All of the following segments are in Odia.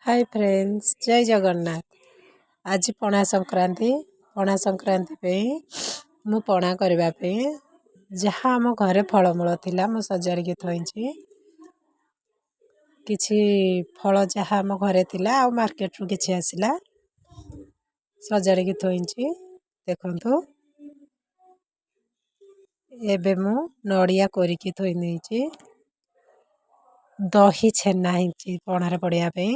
ହାଇ ଫ୍ରେଣ୍ଡସ୍, ଜୟ ଜଗନ୍ନାଥ। ଆଜି ପଣା ସଂକ୍ରାନ୍ତି। ପଣା ସଂକ୍ରାନ୍ତି ପାଇଁ ମୁଁ ପଣା କରିବା ପାଇଁ ଯାହା ଆମ ଘରେ ଫଳମୂଳ ଥିଲା, ମୁଁ ସଜାଡ଼ିକି ଥୋଇଛି। କିଛି ଫଳ ଯାହା ଆମ ଘରେ ଥିଲା ଆଉ ମାର୍କେଟରୁ କିଛି ଆସିଲା, ସଜାଡ଼ିକି ଥୋଇଛି, ଦେଖନ୍ତୁ। ଏବେ ମୁଁ ନଡ଼ିଆ କୋରିକି ଥୋଇ ଦେଇଛି। ଦହି ଛେନା ହେଇଛି ପଣାରେ ପଡ଼ିବା ପାଇଁ,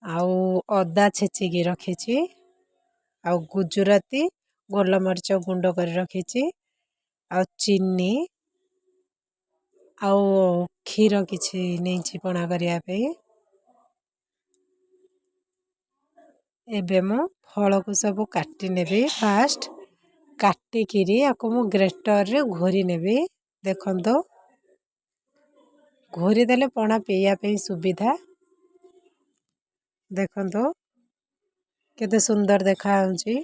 ଆଉ ଅଦା ଛେଚିକି ରଖିଛି, ଆଉ ଗୁଜୁରାତି ଗୋଲମରିଚ ଗୁଣ୍ଡ କରି ରଖିଛି, ଆଉ ଚିନି ଆଉ କ୍ଷୀର କିଛି ନେଇଛି ପଣା କରିବା ପାଇଁ। ଏବେ ମୁଁ ଫଳକୁ ସବୁ କାଟି ନେବି। ଫାଷ୍ଟ କାଟିକିରି ଆକୁ ମୁଁ ଗ୍ରେଟରରେ ଘୋରି ନେବି। ଦେଖନ୍ତୁ, ଘୋରି ଦେଲେ ପଣା ପିଇବା ପାଇଁ ସୁବିଧା। ଦେଖନ୍ତୁ, କେତେ ସୁନ୍ଦର ଦେଖାଯାଉଛି।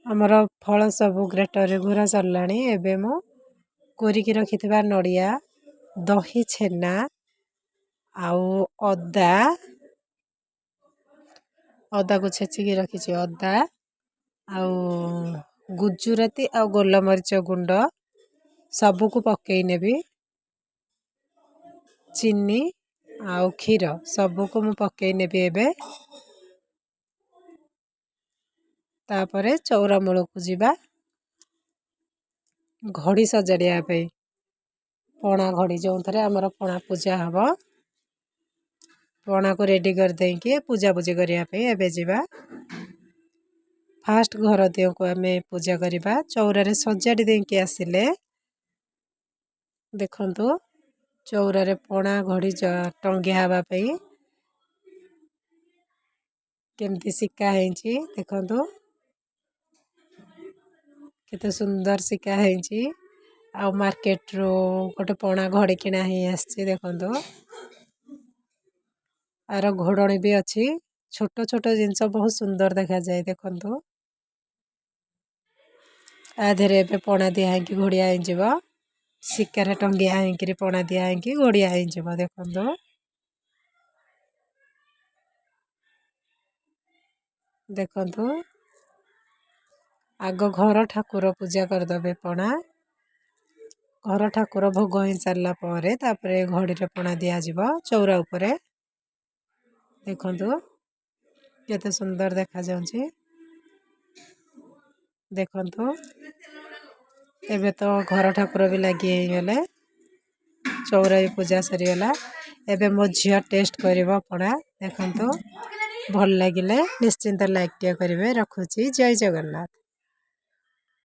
ଆମର ଫଳ ସବୁ ଗ୍ରେଟରରେ ଘୋରା ସରିଲାଣି। ଏବେ ମୁଁ କୋରିକି ରଖିଥିବା ନଡ଼ିଆ, ଦହି ଛେନା ଆଉ ଅଦା, ଅଦାକୁ ଛେଚିକି ରଖିଛି, ଅଦା ଆଉ ଗୁଜୁରାତି ଆଉ ଗୋଲମରିଚ ଗୁଣ୍ଡ ସବୁକୁ ପକେଇ ନେବି। ଚିନି ଆଉ କ୍ଷୀର ସବୁକୁ ମୁଁ ପକେଇ ନେବି ଏବେ। ତାପରେ ଚଉରା ମୂଳକୁ ଯିବା ଘଡ଼ି ସଜାଡ଼ିବା ପାଇଁ। ପଣା ଘଡ଼ି, ଯେଉଁଥିରେ ଆମର ପଣା ପୂଜା ହେବ। ପଣାକୁ ରେଡ଼ି କରିଦେଇକି ପୂଜାପୂଜି କରିବା ପାଇଁ ଏବେ ଯିବା। ଫାଷ୍ଟ ଘର ଦିଅକୁ ଆମେ ପୂଜା କରିବା। ଚଉରାରେ ସଜାଡ଼ି ଦେଇକି ଆସିଲେ, ଦେଖନ୍ତୁ, ଚଉରାରେ ପଣା ଘଡ଼ି ଟଙ୍ଗିଆ ହେବା ପାଇଁ କେମିତି ଶିକା ହେଇଛି। ଦେଖନ୍ତୁ, କେତେ ସୁନ୍ଦର ଶିକା ହେଇଛି। ଆଉ ମାର୍କେଟରୁ ଗୋଟେ ପଣା ଘଡ଼ି କିଣା ହେଇ ଆସିଛି। ଦେଖନ୍ତୁ, ଆର ଘୋଡ଼ଣୀ ବି ଅଛି। ଛୋଟ ଛୋଟ ଜିନିଷ ବହୁତ ସୁନ୍ଦର ଦେଖାଯାଏ। ଦେଖନ୍ତୁ, ଆ ଦେହରେ ଏବେ ପଣା ଦିଆ ହେଇକି ଘୋଡ଼ିଆ ହେଇଯିବ। ଶିକାରେ ଟଙ୍ଗିଆ ହେଇକିରି ପଣା ଦିଆ ହେଇକି ଘୋଡ଼ିଆ ହେଇଯିବ। ଦେଖନ୍ତୁ, ଦେଖନ୍ତୁ, ଆଗ ଘର ଠାକୁର ପୂଜା କରିଦେବେ ପଣା। ଘର ଠାକୁର ଭୋଗ ହେଇସାରିଲା ପରେ ତାପରେ ଘଡ଼ିରେ ପଣା ଦିଆଯିବ ଚଉରା ଉପରେ। ଦେଖନ୍ତୁ, କେତେ ସୁନ୍ଦର ଦେଖାଯାଉଛି। ଦେଖନ୍ତୁ, ଏବେ ତ ଘର ଠାକୁର ବି ଲାଗି ହେଇଗଲେ, ଚଉରା ବି ପୂଜା ସରିଗଲା। ଏବେ ମୋ ଝିଅ ଟେଷ୍ଟ କରିବ ପଣା। ଦେଖନ୍ତୁ, ଭଲ ଲାଗିଲେ ନିଶ୍ଚିନ୍ତ ଲାଇକ୍ ଟିକେ କରିବେ। ରଖୁଛି, ଜୟ ଜଗନ୍ନାଥ।